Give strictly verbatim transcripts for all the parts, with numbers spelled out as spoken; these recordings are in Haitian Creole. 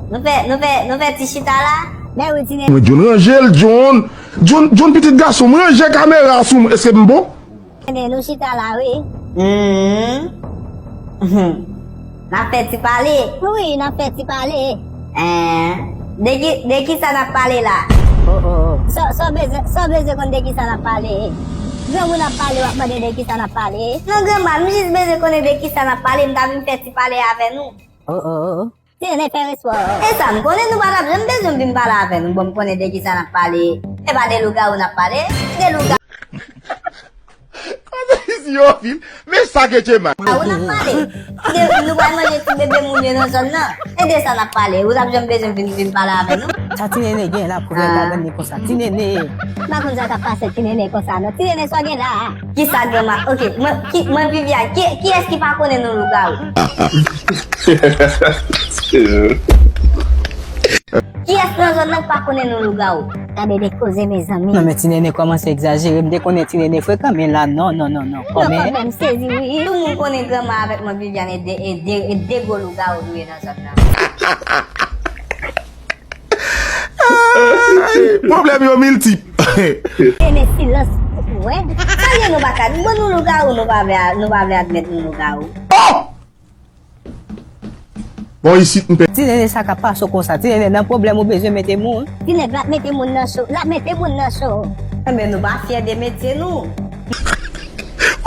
Nou fè, nou fè, nou fè ti chita la? Men wi, Ti Nene. Mwen, John, ranje l, John. John, John, pitit gason m, ranje kamera a sou mwen. Èske m bon? Nene, nou chita la, wi. Hmm. N ap fè ti pale. Wi, n ap fè ti pale. Eh, de ki, de ki sa n ap pale la? Oh, oh, oh. Sa, sa w bezwen, sa w bezwen konn de ki sa n ap pale? Granmoun ap pale, w ap mande de ki sa n ap pale? Non, granma, m jis bezwen konnen de ki sa n ap pale, m ta vin fè ti pale avè nou. Oh, oh, oh. Ti Nene, fè respè w. E sa, m konnen nou pa t ap janm bezwen vin pale avè nou. Bon, m konnen de ki sa n ap pale. E pa de lougawou n ap pale. De lougawou. Kote isi yo vin? Men sa ke Djema. A, ou n ap pale. De, nou pral manje ti bebe moun yo nan zòn nan. E de sa n ap pale. Ou t ap janm bezwen vin, vin pale avè nou? Sa Ti Nene gen la pou fè Ah. Ti Nene konsa? Ti Nene. M pa konn sa k ap pase Ti Nene konsa, non. Ti Nene, sa w gen la a? Kisa granma? Ok, mwen, ki, mwen Viviane, ki, kiyès ki pa konnen nou lougawou? Kiyès nan zòn nan ki pa konnen nou lougawou? Gade de koze, mezanmi. Non, men Ti Nene kòmanse egzajere. M te konnen Ti Nene frekan, men la, non, non, non, non. Non, Kòmè. Kòmè, m sezi, wi. Tout moun konnen granma avèk mwen Viviane e de, e de, e de gwo lougawou nou ye nan zòn nan. Ay, pwoblèm yo miltip. Tene silans, wè. Sa vle nou pa ka di, bon, nou lougawou, nou pa vle, nou pa vle admèt nou lougawou. Oh! Bon, isit, m pè. Ti Nene, sa k ap pase w konsa? Ti Nene, nan pwoblèm ou bezwen mete moun? Ti Nene, l ap mete moun nan cho. L ap mete moun nan cho. Enben, nou pa fyè de metye nou.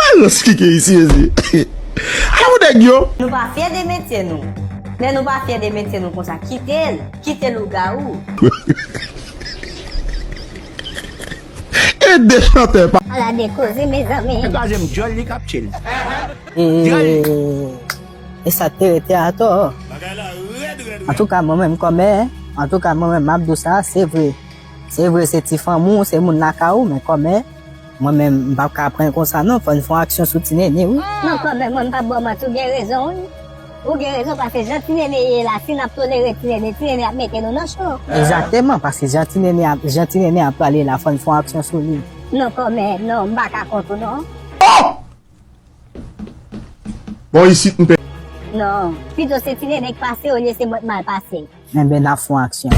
Mwen, rans ki gen isi, mezye. Ala pou nèg yo. Nou pa fyè de metye nou. Lè nou pa fyè de metye nou konsa, kite l. Kite lougawou. E de chantè pa. Ala de koze, mezanmi. Gaze m dyòl li k ap tchil. E, e sa te rete atò. Antouka, mwen menm kòmè, antouka, mwen menm, m ap di w sa, se vre. Se vre, se ti fanmi w, se moun lakay ou, men kòmè, mwen menm, m p ap ka pran l konsa, non. Fò n fè yon aksyon sou Ti Nene, wi. Non, kòmè, mwen, m p ap ba w manti, ou gen rezon, wi. Ou gen rezon, paske jan Ti Nene ye la, si n ap tolere Ti Nene, Ti Nene ap mete nou nan cho. Egzakteman, paske jan Ti Nene ap, jan Ti Nene ap pale la, fò n fè yon aksyon sou li. Non, kòmè, non, m pa ka kont ou, non. Oh! Bon, isit, m pè. Non, pito se Ti Nene k pase olye se mwen k mal pase. Enben, n ap fè yon aksyon.